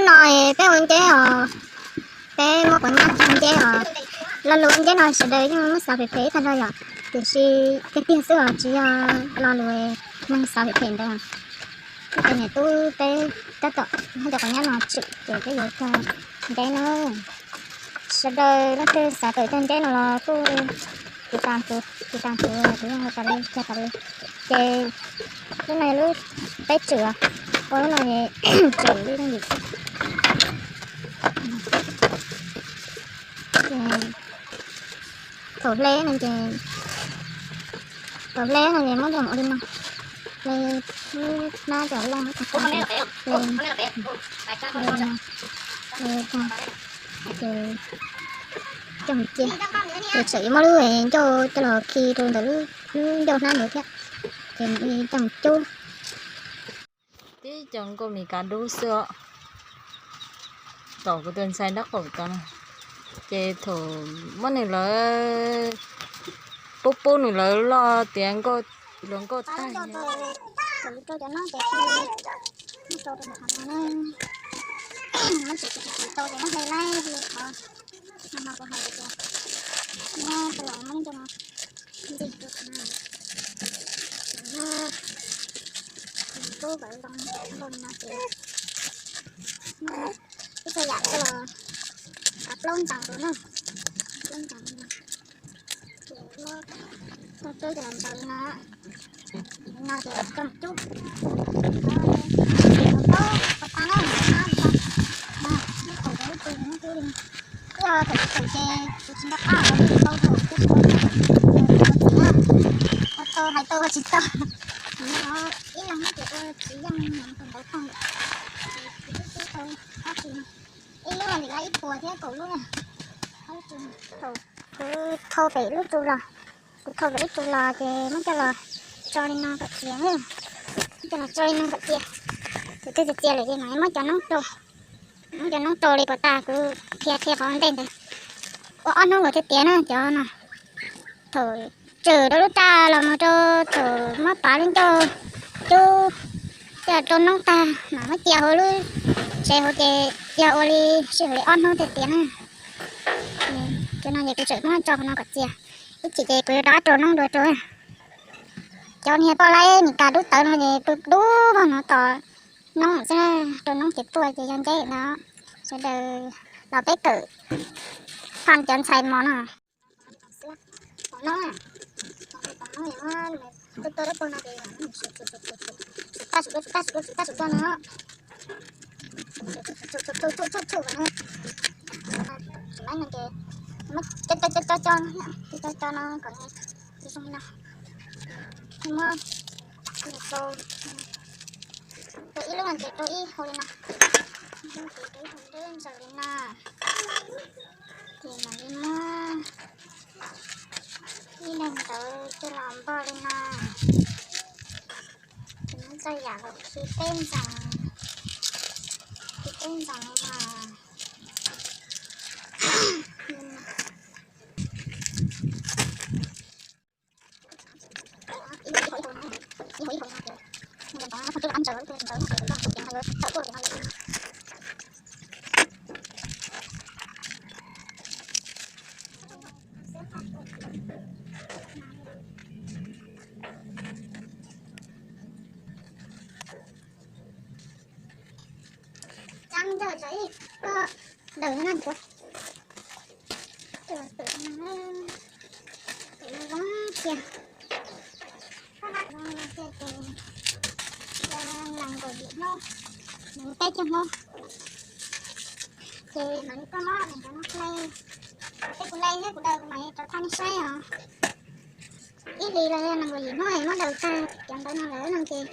No peb ua nceb os, peb muab quav nyab ua nceb os. Lo lus ua nceb no sawv daws yeej muab xav phem phem ib tag nrho yom, tiam sis tiag tiag xwb os tsis yog lo lus neeg xav phem phem ntawd. Ces niam tub peb tab tom muab cov quav nyab no tswm ces peb yuav cog nceb na. Sawv daws leej twg xav tawm cog nceb no los kuj tiv tas kuv, tiv tas kuv, kuv yeej ua tas li cog tas li. Ces lub no yog lub peb tswm, ua lub no tswm li leej yim. Thaum hle no ces, thaum hle no ces muab coj mus ua li no, li lub hnab cov loj, li, li, li, coj mus cia, ces tseem yuav muab lub ncauj coj los khi rau ntawm lub, lub ncauj hnab ntawd thiab, ces coj mus cub. Tib co nkauj Mes Kas dub xwb os. Tom kuv tus ntxhais nraub qaum tod no, ces thaum muab nws lawv, pub pub nws lawv loj tiav nkauj, hluas nkauj tag. Ntxig rau, kuv kawm zoo nkauj no ces ib txhia yam coj los plaub ntxeev rau na, plaub ntxeev no, ces muab tog cwb ces los ntsaws li no, no ces coj mus cub. Plaub pas tas na, no, lub thaum ces lub tsuj muab cub li no. Twb yog thaum tsis thaum ces kuv tsis nco qab los twb tau thaum twb tsis tau thaum txiv na, tau hais tau tsis tau. Ib leeg no ces ua tsis yeej thaum ntawd tag lawm, ces kuv twb cub tau ob tug, ib lub li lawv ib puas thiab kaum lub na. Thaum kuv thau pem lub tsu los, kuv thau pem lub tsu los ces muab coj los tso li no kom txias, muab coj los tso li no kom txias. Tus twg txias txias lawm ces mam muab cov noob rau, muab cov noob rau li puas tas kuv qhia qhia qhov ntej ntawd. Ua ob hnub kuv thiaj tiav na cov no. Thaum tswm rau lub raj los mus rau thaum muab pav lub ncauj cub, coj rau noob tag mam muab cia hauv lub tsev hauv ces yog ua li sij hawm li ob hnub thiaj tiav na. Cov no ces kuv tseem muab tso qhov no kom txias, ib chim ces kuv yuav rov qab rau noob dua rau. Cov niag poj laib Mes Kas dub tawv no ces pw dub vog no tos noob xwb, rau noob ces tuaj ces yog nceb no. Sawv daws los peb kawm faj cov ntxhais mos no. Pom noob, pom noob, tuaj tuaj tuaj no ces tag sum tuaj, tag sum tuaj, tag sum tuaj no. Tsuj tsuj tsuj no, tsis laib no ces muab co co co co no, co co co no kom zoo li no. Muab rau, rau ib lub no ces rau ib hau li no, rau ib hau nrab ntsaws li no, ces mam li muab ib leeg ntawd coj los npog li no. Ces muab txoj yam los khi peb ntxoov, khi peb ntxoov li no. Cab ncauj tso ib ko daws na, ces zoo tiag, ces nees nkaum yim hnub, nees nkaum peb caug hnub, ces mam li tuaj mob nees nkaum hnub hle, tej kuv hle thiab kuv daws kuv mam li rov thaj nej saib os. Ib hlis los yog nees nkaum yim hnub es muab daws tag cov ntawd no lawm no ces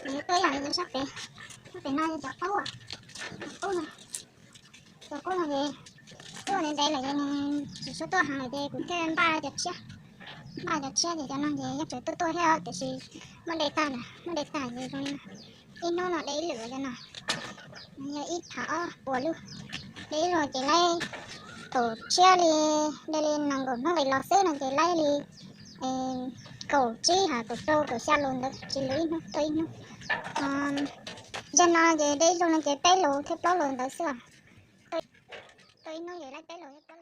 nws yuav tuaj ib yam li sab pem, sab pem no yog cov qub, cov qub no, cov qub no ces tuaj ntev ntev lawm ces nws tsis tshua tuaj heev lawm ces kuv thiaj npaj cov tshiab, npaj cov tshiab ces cov no ces yeej tseem tuaj tuaj thiab tiam sis muab de tag lawm, muab de tag ces zoo li no, ib hnub no de ib lwm cov no, yog ib phav ob puas lub, de ib lwm ces laib kaum tshiab li, de li nees nkaum hnub nqis los xwb no ces laib li kaum tsib ha kaum rau kaum xya lus ntawd tsis lwm ib hnub tuaj ib hnub. Tsag no ces de ib zaug no ces peb lus thiab plaub lus ntawd xwb os. Tau ib hnub ces laib peb lus thiab plaub